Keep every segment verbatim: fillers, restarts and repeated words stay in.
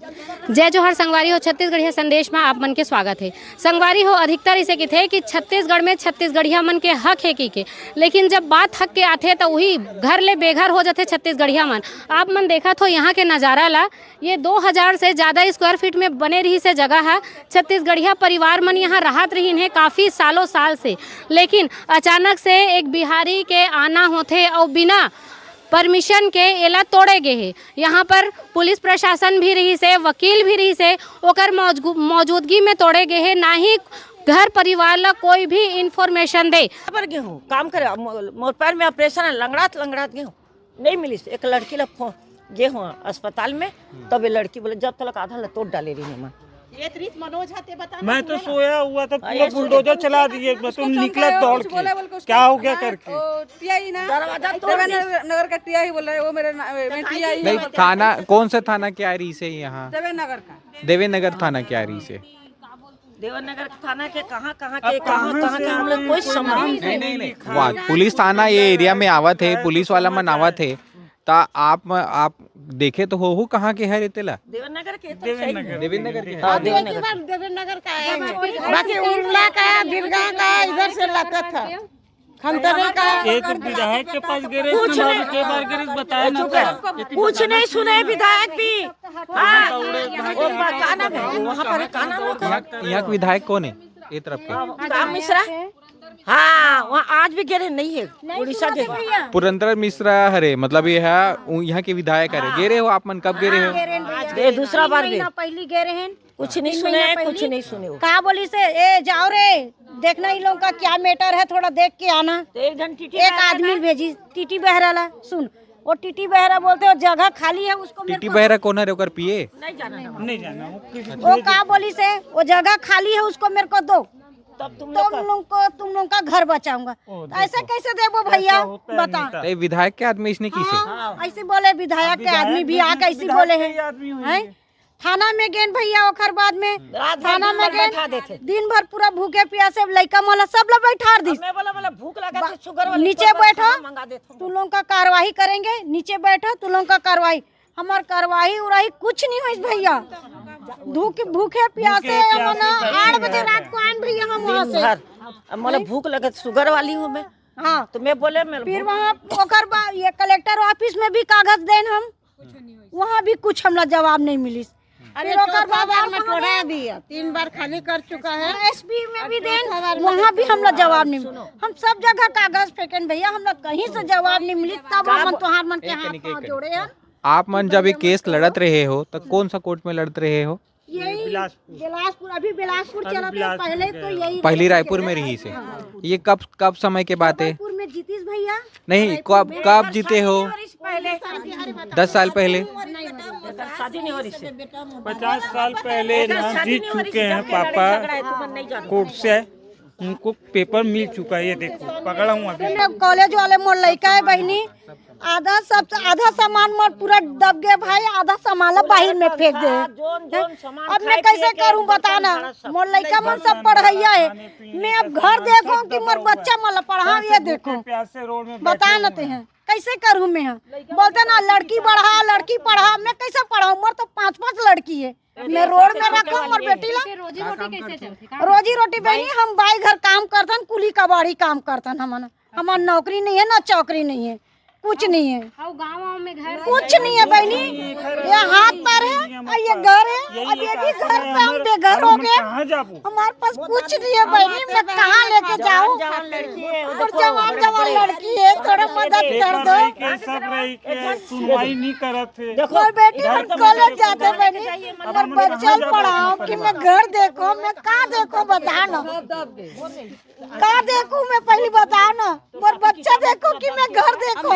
जय जोहार संगवारी हो, छत्तीसगढ़िया संदेश में आप मन के स्वागत है। संगवारी हो, अधिकतर इसे किथे कि छत्तीसगढ़ में छत्तीसगढ़िया मन के हक है की के, लेकिन जब बात हक के आथे तो वही घर ले बेघर हो जाथे छत्तीसगढ़िया मन। आप मन देखत हो यहाँ के नज़ारा ला, ये दो हज़ार से ज़्यादा स्क्वायर फीट में बने रही से जगह है। छत्तीसगढ़िया परिवार मन यहाँ रहत रहीन है काफ़ी सालों साल से, लेकिन अचानक से एक बिहारी के आना होथे और बिना परमिशन के एला तोड़े गे हे। यहाँ पर पुलिस प्रशासन भी रहिस हे, वकील भी रहिस हे, ओकर मौजगु-, मौजूदगी में तोड़े गे हे, ना ही घर परिवार ला कोई भी इन्फॉर्मेशन दे। पर गेहूँ काम करे, मो-, मोर पैर में ऑपरेशन है, लंगड़ात लंगड़ात गेहूँ नहीं मिलिस। एक लड़की ला फोन गे हुआ अस्पताल में, तब ये लड़की बोले, "जब तलक आधा ला तोड़ डाले रही मैं।" ये त्रित मनोज हते बता ना, मैं तो सुने ना। सोया हुआ था, पूरा बुलडोजर चला दिए, मैं तो निकला दौड़ के। क्या हो गया करके? टीआई ना, दरवाजा तोड़ देवेंद्र नगर का टीआई बोल रहे, वो मेरे ना-, मैं टीआई नहीं, है। थाना, कौन सा थाना के आ रही से यहाँ? देवेंद्र नगर का। देवेंद्र नगर थाना के आ रही से। देवेंद्र नगर थाना के कहाँ, कहाँ के, कहाँ, कहाँ के, हम लोग कोई समझ नहीं। नहीं, नहीं, नहीं। वाह, पुलिस थाना ये एरिया में आवत है, पुलिस वाला मन आवत है, ता आप, आप देखे तो हो, हो कहाँ के है रे तेला? देवेंद्र नगर के तो सही है। देवेंद्र नगर के हाँ, है। देवेंद्र नगर। देवेंद्र नगर का है। बाकी उर्ला का, दिलगांव का, इधर से लाता था। खंतरे का। एक विधायक के पास गे रहे, कुछ उसने नहीं। बाबू के बार गे रहे, बताया ना चुप था। है। कुछ नहीं सुने विधायक भी। हाँ, वो का नाम है? वहाँ पर का नाम है? यहाँ, यहाँ के विधायक कौन है? ये तरफ के? राम मिश्रा। हाँ, वहाँ आज भी गे रहे, नहीं है। उड़ीसा गे रहे। पुरंदर मिश्रा हरे, मतलब ये है, उ-, यहाँ के विधायक हरे। गे रहे हो आप मन, कब गे रहे हो? ये दूसरा बार भी। महीना पहली गे रहे हैं। कुछ नहीं सुने, कुछ नहीं सुने वो। का बोली से, "ए, जाओ रे, देखना इन लोगों का क्या मैटर है, थोड़ा देख के आना।" तो एक जन टीटी एक बहरा आदमी था। भेजी, टीटी बहरा ला। सुन, वो टीटी बहरा बोलते, "वो जगह खाली है, उसको मेरे टीटी को बहरा कौन है रे, ओकर पीए? नहीं जाना ना। नहीं जाना, वो किसी वो का बोली से, "वो जगह खाली है, उसको मेरे को दो।" तब तुम तुम लोग का लोग को, तुम लोग का घर बचाऊंगा।" ओ, तो ऐसे देखो। कैसे देबो भैया? ऐसा होता है बता। नेता। तो ये विधायक के आदमी इसने की से? हाँ, ऐसे बोले विधायक के आदमी भी आके ऐसे बोले हैं। हैं? थाना में गेन भैया, ओकर बाद में रात भर थाना दिन में भर गेन, बैठा देथे। दिन भर पूरा भूखे प्यासे लइका मोला सब ला बैठार दिस। मैं बोला, बोला, "भूख लगा बा-, तो शुगर वाली नीचे शरबत बैठो, खाना मंगा देथो।" तुम लोग का कार्रवाई करेंगे, नीचे बैठो, तुम लोग का कार्रवाई। हमार कार्रवाई उरवाई कुछ नहीं होइस भैया। भूख-, भूखे प्यासे भूखे प्यासे मना बैठे आठ बजे हैं। रात को आन भैया हम वहाँ दिन से। भर। अब मोला भूख लगे, शुगर वाली हूँ मैं। हाँ। तो मैं बोले, मैं फिर भूख वहाँ ओकर बा-, ये कलेक्टर ऑफिस में भी कागज देन हम, वहाँ भी कुछ हमला जवाब नहीं मिलिस। अरे, फिर ओकर चौथा बाद बार हम में वहाँ टोड़ा दिया, तीन बार खाली कर चुका है। एसपी में भी देन, वहाँ भी हमला जवाब नहीं मिलिस। हम सब जगह कागज फेंकेन भैया, हमला कहीं से जवाब नहीं मिलिस, तब हम तोहार मन के हाथ पाँव जोड़े हैं। आप मन जब ये केस लड़त रहे हो, तो कौन सा कोर्ट में लड़त रहे हो? यही बिलासपुर। बिलासपुर, अभी बिलासपुर अभी चलत है, बिलासपुर पहले तो गए। यही पहली रहते रायपुर थे। में रही से। हाँ। ये कब, कब समय के बात है? रायपुर में जीतीश भैया। नहीं, रायपुर कब, में। कब जीते हो? पहले। दस साल पहले। नहीं, नहीं। शादी नहीं हो रही से। पचास साल पहले ना जीत चुके हैं पापा कोर्ट से। उनको पेपर मिल चुका है, ये देखो, पकड़ा हूँ अभी। कॉलेज वाले मोर लइका है बहिनी, आधा सब, आधा सामान मोर पूरा दब गए भाई, आधा सामान ला बाहर में फेंक दे। अब मैं कैसे करूँ बताना, मोर लइका मन सब पढ़ैया है, मैं अब घर देखो कि मोर बच्चा मन ला पढ़ाऊँ, ये देखो, बताना ते हैं। कैसे करूँ मैं? हाँ, बोलते ना, "लड़की बढ़ा, लड़की पढ़ा।" मैं कैसे पढ़ाऊँ? मोर तो पाँच पाँच लड़की है। मैं रोड में रखूँ मोर बेटी ला? रोजी रोटी कैसे चलथे? रोजी रोटी बहनी, हम बाई घर काम करथन, कुली कबाड़ी काम करथन। हमन, हमार नौकरी नहीं है, ना चौकरी नहीं है, कुछ नहीं है। अउ गाँव, गाँव में घर कुछ नहीं है बहनी। ये हाथ पर है और ये घर है, अब ये भी घर पे हम बेघर हो गए। हमारे पास कुछ नहीं है बहनी, मैं कहाँ लेके जाऊँ? जवान, जवान लड़की है, और जवान, जवान लड़की है, थोड़ा मदद कर दो। के सब रही के सुनवाई नहीं करत थे। देखो, मोर बेटी मन कॉलेज जाथे बहनी, मोर बच्चा ल पढ़ाऊँ कि मैं घर देखो, मैं का देखो बता ना। का देखो मैं पहली बता ना, मोर बच्चा देखो कि मैं घर देखो।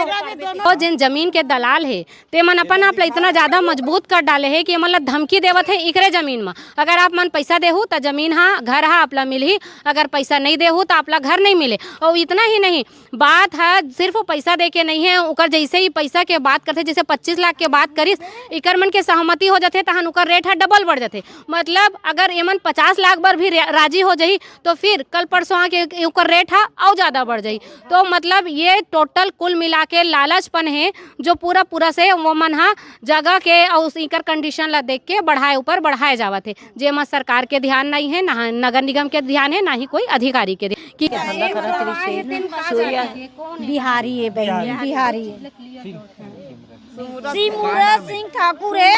तो जेन जमीन के दलाल हे, ते मन अपन आप ला इतना ज्यादा मजबूत कर डाले हे कि ये मन ला धमकी देवत हे। इकरे जमीन म अगर आप मन पैसा देहू, त जमीन हा, घर हा आप ला मिलही, अगर पैसा नहीं देहू, त आप ला घर नहीं मिले। और इतना ही नहीं, बात ह सिर्फ पैसा दे के नहीं है, ओकर जैसे ही पैसा के बात करथे, जैसे पच्चीस लाख के बात करिस, इकर मन के सहमति हो जाथे, तहन ओकर रेट ह डबल बढ़ जाथे। मतलब अगर एमन पचास लाख बर भी रा-, राजी हो जाही, तो फिर कल परसों आके ओकर रेट ह अउ ज्यादा बढ़ जाही। तो मतलब ये टोटल कुल मिला के लालचपन है, जो पूरा पूरा से वो मन ह जगह के और इकर कंडीशन ला देख के बढ़ाए ऊपर बढ़ाए जावत है, जेमा सरकार के ध्यान नहीं है, ना नगर निगम के ध्यान है, ना ही कोई अधिकारी के ध्यान। कि धंधा करत रहिस हे, सूर्या बिहारी है बहन, बिहारी है। सिमुरा सिंह ठाकुर है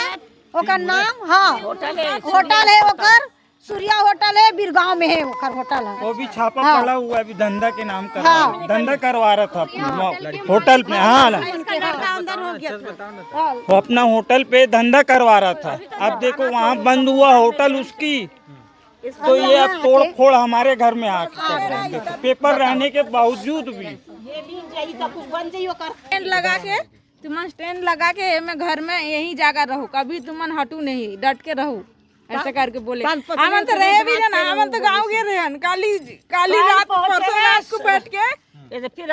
ओकर नाम, हाँ, होटल है ओकर, सूर्या होटल है, बिरगांव में है ओकर होटल है। वो भी छापा हाँ। पड़ा हुआ है, अभी धंधा के नाम करवा हाँ। धंधा करवा रहा था अपना होटल पे, हाँ ना। इसका लड़का अंदर हो गया था। वो अपना होटल पे धंधा करवा रहा था। अब देखो वहाँ बंद हुआ होटल उसकी, तो ये अब तोड़ फोड़ हमारे घर में आके कर रहे हैं। देखो, पेपर रहने के बावजूद भी। ये भी जाई, सब कुछ बन जाई ओकर। टेंट लगा के, तुमन स्टैंड लगा के एमे घर में यही जगह रहो, कभी तुमन हटू नहीं, डट के रहो, ऐसे करके बोले। हमन तो रहे भी ना, हमन तो गाँव गए रहे हन। काली, काली रात, परसों रात को बैठ के,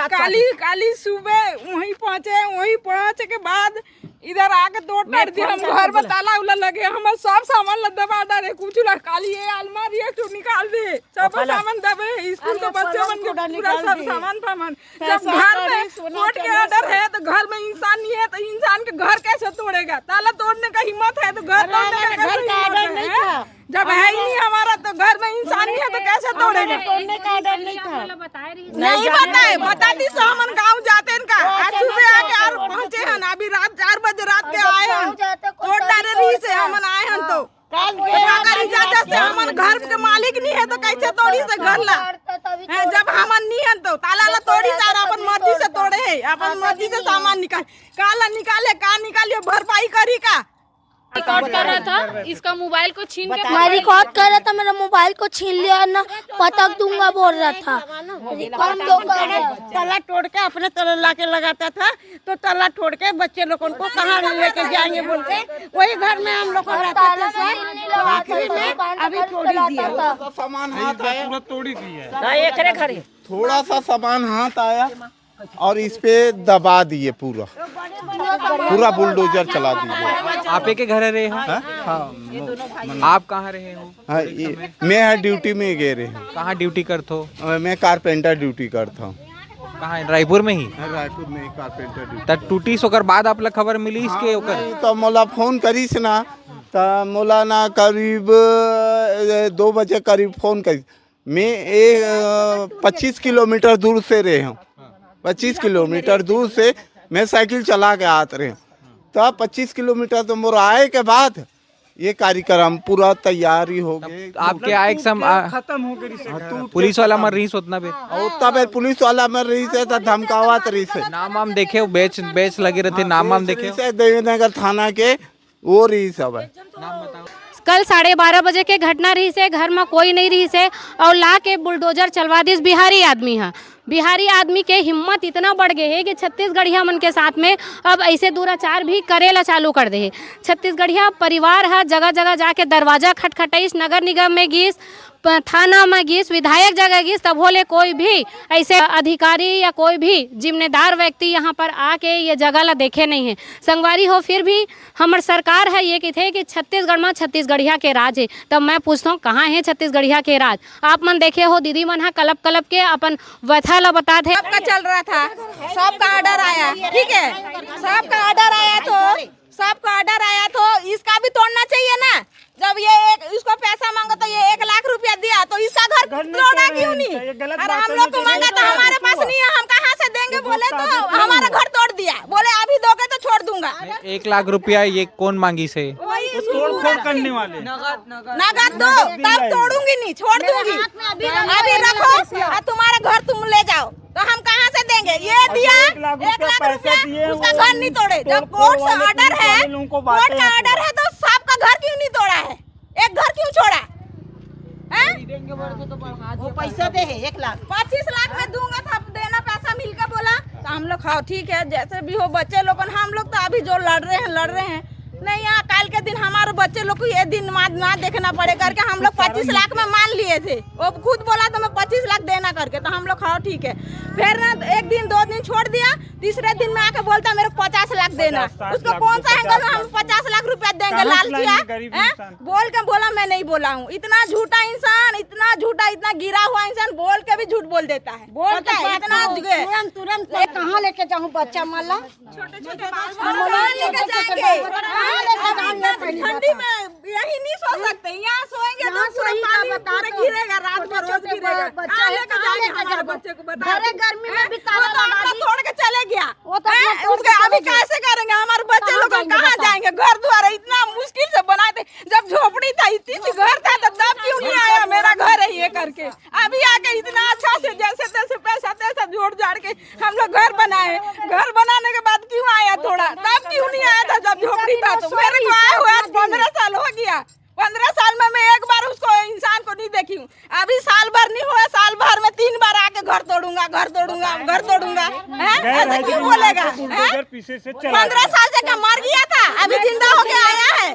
काली, काली सुबह वहीं पहुँचे, वहीं पहुँचे के बाद इधर आके दौड़ टाड़ दी। हम घर में ताला उला लगे, हमार सब सामान ला दबा डारे, कुछ ला काली ये अलमारी है तो निकाल दे, सब सामान दबे, स्कूल के बच्चे मन के पूरा सब सामान पामान। जब घर में कोर्ट के ऑर्डर है तो घर में इंसान नहीं है तो इंसान के घर कैसे तोड़ेगा? ताला तोड़ने का हिम्मत है तो घर तोड़ने का कैसे हिम्मत है? जब है ही नहीं हमारा तो घर में इंसान नहीं है तो कैसे तोड़ेगा? तोड़ने का ऑर्डर नहीं था। नहीं बताए, बता दी सो हमन गाँव जाते हैं का। आज सुबह आके और पहुँचे हैं, अभी रात चार बजे रात के आए हैं। तोड़ डारे रही से हमन आए हैं तो। काल तो अगर इजाजत से हमन घर के मालिक नहीं है तो कैसे तोड़ी से घर ला? हैं, जब हमन नहीं है तो ताला ला तोड़ी से और अपन मर्जी से तोड़े है, अपन मर्जी से सामान निकाल, का ला निकाले, का निकालियो, भरपाई करी का? रिकॉर्ड कर रहा था, इसका मोबाइल को छीन के मैं रिकॉर्ड कर रहा था, मेरा मोबाइल को छीन लिया ना, पटक दूंगा बोल रहा था। रिकॉर्ड तो कर रहा था। ताला तोड़ के अपने ताला ला के लगाता था, तो ताला तोड़ के बच्चे लोगों को कहाँ लेके जाएंगे बोल के वही घर में हम लोग रहते थे सर। तो आखिरी में अभी तोड़ी दिया। सामान हाथ आया, पूरा तोड़ी दिया। ना, एकरे घर है। थोड़ा सा सामान हाथ आया और इस पे दबा दिए पूरा, पूरा बुलडोजर चला दिए। आप एक घर रहे हो? हाँ? हाँ, मो-, मन- आप कहाँ रहे हो? हाँ, ये, मैं यहाँ ड्यूटी में गए रहे। कहाँ ड्यूटी करते हो? अ, मैं कारपेंटर ड्यूटी करता हूँ। कहाँ है? रायपुर में ही? हाँ, रायपुर में ही कारपेंटर ड्यूटी। त टूटी से ओकर बाद आप ला खबर मिली इसके हाँ, ओकर? नहीं, तो मोला फोन करिस ना, त मोला ना करीब, अ, दो बजे करीब फोन करिस। मैं ए, अ, पच्चीस किलोमीटर दूर से रहे हूँ, पच्चीस किलोमीटर दूर से मैं साइकिल चला के आत रहे हूँ। तब पच्चीस किलोमीटर तो मोर आए के बाद ये कार्यक्रम पूरा तैयारी हो गए। आपके आए के सम-, आ, खत्म हो गई रिश्ते। हाँ, टूट के पुलिस वाला खत्म। मर रही उतना बेर? और उतना बेर पुलिस वाला मर रही से तो धमकावत रही से। नाम वाम देखे हो? बैच, बैच लगे रहते, हाँ, नाम वाम बैच देखे हो? रही से देवीनगर थाना के वो रही सब है। कल साढ़े बारह बजे के घटना रहिस हे, घर म कोई नहीं रहिस हे और ला के बुलडोजर चलवा दिस बिहारी आदमी ह। बिहारी आदमी के हिम्मत इतना बढ़ गए हे कि छत्तीसगढ़िया मन के साथ में अब ऐसे दुराचार भी करे ला चालू कर दे हे। छत्तीसगढ़िया परिवार ह जगह-जगह जाके दरवाजा खटखटाइस, नगर निगम में गिस, प-, थाना म गिस, विधायक जगह गिस, तभो ले कोई भी ऐसे अधिकारी या कोई भी जिम्मेदार व्यक्ति यहाँ पर आके ये जगह ला देखे नहीं है। संगवारी हो, फिर भी हमर सरकार ह ये कहिथे कि छत्तीसगढ़ म छत्तीसगढ़िया के राज हे। तब मैं पूछथौं, कहाँ हे छत्तीसगढ़िया के राज? आप मन देखे हो, दीदी मन ह कलप कलप के अपन व्यथा ला बतात हे। सबका चल रहा था, सबका ऑर्डर आया, ठीक है, सबका ऑर्डर आया तो सबका ऑर्डर आया तो इसका भी तोड़ना चाहिए ना। जब ये एक, इसको पैसा मांगा तो ये एक लाख रुपया दिया तो इसका घर घर नहीं तोड़ा तोड़े क्यों हैं, नहीं? ये गलत और बात हम है, लोग को ये मांगा तो गलत हमारे बात पास है। नहीं है, हम कहाँ से देंगे? ये बोले तो गलत बात है। हमारा घर तोड़ दिया, बोले अभी दोगे तो छोड़ दूंगा। नहीं, एक लाख रुपया ये कौन मांगी से? वही वो तोड़ फोड़ करने वाले। नगद, नगद। नगद दो, नगद भी तब नहीं। तोड़ूंगी नहीं, छोड़ दूंगी। अभी रखो और तुम्हारा घर तुम ले जाओ। तो हम कहाँ से देंगे? ये अच्छा, दिया एक लाख एक रुपया लाख पैसा रुपया, दिए, उसका वो घर नहीं तोड़े। तोड़ जब फोड़ कोर्ट से वाले ऑर्डर पुलिस है, वाले लोगों को कोर्ट बातें का आती ऑर्डर है। है तो सबका घर क्यों नहीं तोड़ा है? एक घर क्यों छोड़ा? हैं? वो पैसा दे है एक लाख। पच्चीस लाख में दूंगा तो आप देना पैसा मिल के बोला। तो हम लोग हाँ ठीक है, जैसे भी हो बच्चे लोगन, हम लोग तो अभी जो लड़ रहे हैं लड़ रहे हैं। नहीं यहाँ काल के दिन हमारे बच्चे बच्चे लोग को ये दिन ना, ना देखना पड़े करके हम लोग पच्चीस लाख में मान लिए थे। वो खुद बोला तो मैं पच्चीस लाख देना करके, तो हम लोग हाँ ठीक है। फिर ना एक दिन दो दिन छोड़ दिया, तीसरे दिन में आके बोलता मेरे को पचास लाख देना। उसको कौन सा एंगल में हम पचास लाख रुपया देंगे? लालचिया है? बोल के बोला मैं नहीं बोला हूँ। इतना झूठा इंसान, इतना झूठा, इतना गिरा हुआ इंसान बोल के भी झूठ बोल देता है। बोल के इतना तुरंत तुरंत कहाँ लेके जाऊँ बच्चा? मला छोटे छोटे बाल बच्चा लेके जाएंगे। कहाँ लेके जाएंगे? ठंडी में यही नहीं सो सकते, यहाँ सोएंगे तो पूरा पानी पूरा गिरेगा, रात भर रोज गिरेगा। कहाँ लेके जाएंगे हमारे बच्चे को? बता, अरे गर्मी में भी ताला लगा दी। तोड़ के चले गया। वो तो उसके अभी कैसे करेंगे? हमारे बच्चे लोग कहाँ जाएंगे? घर द्वार इतना मुश्किल से बनाए थे, जब झोपड़ी था, इतनी सी घर था, तो तब क्यों नहीं आया? मेरा घर है ये करके अभी आके इतना अच्छा से जैसे तैसे पैसा तैसा जोड़ जाड़ के हम लोग घर बनाए। घर बनाने के बाद क्यों आया थोड़ा? तब क्यों नहीं आया था जब झोपड़ी था? तो मेरे को आए हुए आज पंद्रह साल हो गया। पंद्रह साल में मैं एक बार उसको, इंसान को नहीं देखी हूँ। अभी साल भर नहीं हुआ, साल भर में तीन बार आके घर तोड़ूंगा, घर तोड़ूंगा, घर तोड़ूंगा। ऐसा क्यों बोलेगा? पंद्रह साल से क्या मर गया था, अभी जिंदा होके आया है?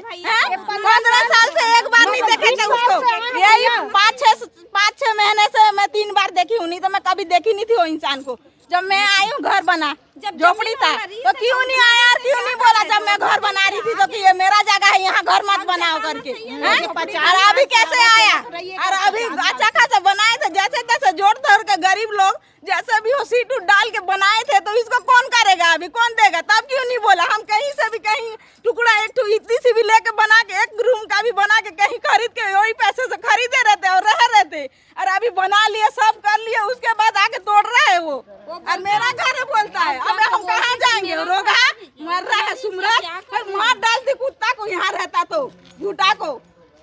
पंद्रह साल से एक बार नहीं देखे थे उसको। यही पाँच छह पाँच छह महीने से मैं तीन बार देखी हूँ, नहीं तो मैं कभी देखी नहीं थी वो इंसान को। जब मैं आई हूँ घर बना, जब झोपड़ी था, तो क्यों नहीं आया और क्यों नहीं बोला? जब मैं घर बना रही थी तो कि ये मेरा जगह है, यहाँ घर मत बनाओ करके। और अभी कैसे आया? और अभी अच्छा खासा बनाए थे, जैसे तैसे जोड़ तोड़ के गरीब लोग जैसे भी हो सीट उट डाल के बनाए थे, तो इसको कौन करेगा? अभी कौन देगा? तब क्यों नहीं बोला? हम कहीं से भी कहीं टुकड़ा एक ठो इतनी सी भी लेके बना के, एक रूम का भी बना के कहीं खरीद के वही पैसे से खरीदे रहते और रह रहते। और अभी बना लिए, सब कर लिए, उसके बाद आके तोड़ रहा है वो। और मेरा घर है बोलता है, अब हम कहाँ जाएंगे? रोगा मर रहा है सुमरा, फिर मार डालती कुत्ता को यहाँ रहता तो, झूठा को।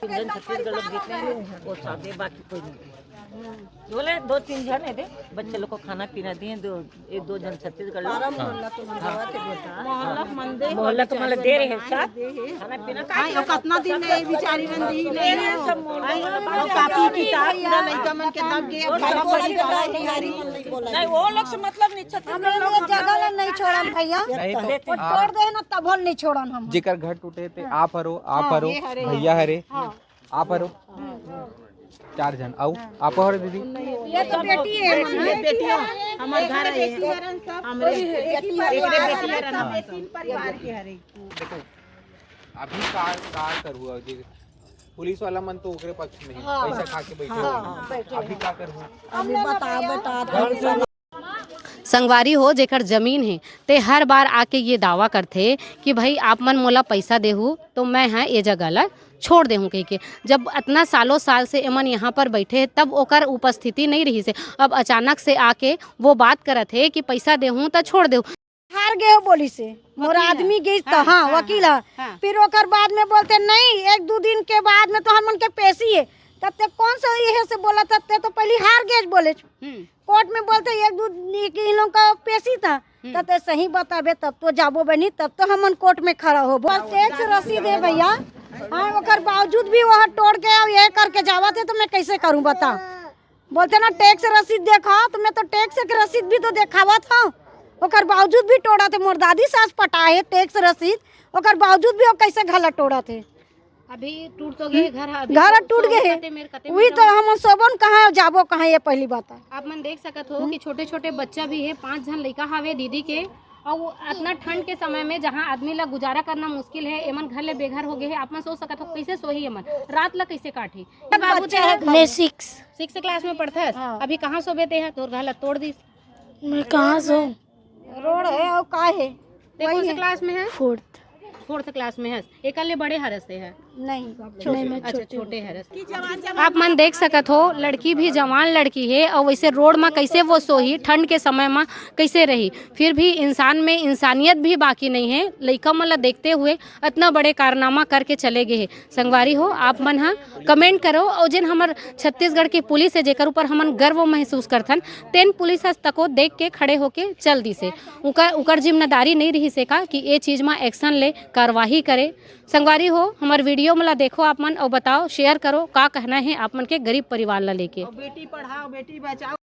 तीन जन छत्तीस गलत जीते हैं, वो सादे, बाकी कोई नहीं। बोले दो तीन जन है दे, बच्चे लोग को खाना पीना दिए, दो एक दो जन छत्तीस गलत। मोहल्ला के मन दे रहे हैं साथ। खाना पीना हाँ, यो कितना दिन ले बिचारी मन दी नहीं है। सब मोहल्ला और कापी किताब पूरा लइका मन के दब गए, अब भाला पड़ी वाला है। नहीं, वो लोग से मतलब नहीं, छत्तीस हम लोग ये जगह ला नहीं छोड़न भैया। नहीं तो वो तोड़ दे ना, तब हम नहीं छोड़न हम। जेकर घर टूटे ते आप हरो, आप हरो, भैया हरे, आप हरो। चार जन। अउ आप हरो दीदी? ये तो बेटी है, ये बेटी है, हमार घर है, हमरे एकरे बेटी है, तीन परिवार के हरे। देखो, अभी का, का करू? जे पुलिस वाला मन तो ओकरे पक्ष में है, हाँ। पैसा खा के बैठे हाँ, हुए हैं। बैठे अभी हैं। का करू? अभी बता, बता, संगवारी हो, जेकर जमीन हे, ते हर बार आके ये दावा करथे कि भाई, आप मन मोला पैसा देहू, तो मैं ह ये जगह ला छोड़ देहूँ कहिके। जब अतना सालों साल से एमन यहाँ पर बैठे हे, तब ओकर उपस्थिति नहीं रहिस हे। अब अचानक से आके वो बात करत हे कि पैसा देहूँ त छोड़ देहूँ। हार गे हो बोलिस हे, मोर वकील ह। आदमी गिस त, हाँ, हाँ, हाँ, वकील ह। हाँ। फिर ओकर बाद में बोलथे, "नहीं, एक दू दिन के बाद में तो हमन के पेशी हे।" तब ते कौन सा ये से बोला था, ते तो पहली हार गेस बोले। हम्म। कोर्ट में बोलथे, "एक दू दिन के इन लोग का पेशी था।" हम्म। तब ते सही बताबे, तब तो जाबो बनी, तब तो हमन कोर्ट में खड़ा होबो। बस टैक्स रसीद हे भैया, हाँ, ओकर बावजूद भी वह तोड़ के अब ये करके जावत हे, तो मैं कैसे करूँ बता? बोलथे ना, "टैक्स रसीद देखा," तो मैं तो टैक्स के रसीद भी तो देखावत हूँ, ओकर बावजूद भी तोड़त हे। मोर दादी सास पटाए हे टैक्स रसीद, ओकर बावजूद भी वो कैसे घला तोड़त हे? अभी टूट तो गए घर, अभी घर तो टूट गए हे। कते मेर, कते वही मेर तो जाओ। हमन सोबन कहाँ, जाबो कहाँ, ये पहली बात है। आप मन देख सकत हो कि छोटे-छोटे बच्चा भी हे, पांच झन लइका हावे दीदी के, अउ अतना ठंड के समय में जहां आदमी ला गुजारा करना मुश्किल हे, एमन घर ले बेघर हो गए हे। आप मन सोच सकत हो कैसे सोही एमन, रात ला कैसे काटही। बाबू बच्चा तेहा है घर में। सिक्स। सिक्स क्लास में पढ़थस? हाँ। अभी कहाँ सोबे तेहा? तोर घर ला तोड़ दिस। मैं कहाँ सोऊं? रोड है और का है? ते वही कौन से है। क्लास में है? फोर्थ। फोर्थ क्लास में है। एकर ले बड़े हरस ते है? नहीं, नहीं, मैं अच्छा, छोटे हूँ। छोटे हरस। आप मन देख सकत हो, लड़की भी जवान लड़की है और वैसे रोड में कैसे वो सोही, ठंड के समय में कैसे रही। फिर भी इंसान में इंसानियत भी बाकी नहीं है। लइका मन ला देखते हुए इतना बड़े कारनामा करके चले गए हैं। संगवारी हो, आप मन ह कमेंट करो, और जेन हमर छत्तीसगढ़ के पुलिस हे, जेकर ऊपर हमन गर्व महसूस करथन, तेन पुलिस ह तको देख के खड़े होके चल दिसे। उकर, उकर जिम्मेदारी नहीं रहिसे का कि ए चीज म एक्शन ले, कार्रवाई करे? संगवारी हो, हमर वीडियो मन ला देखो आप मन, और बताओ, शेयर करो, का कहना है आप मन के गरीब परिवार ला लेके। और बेटी पढ़ाओ, बेटी बचाओ।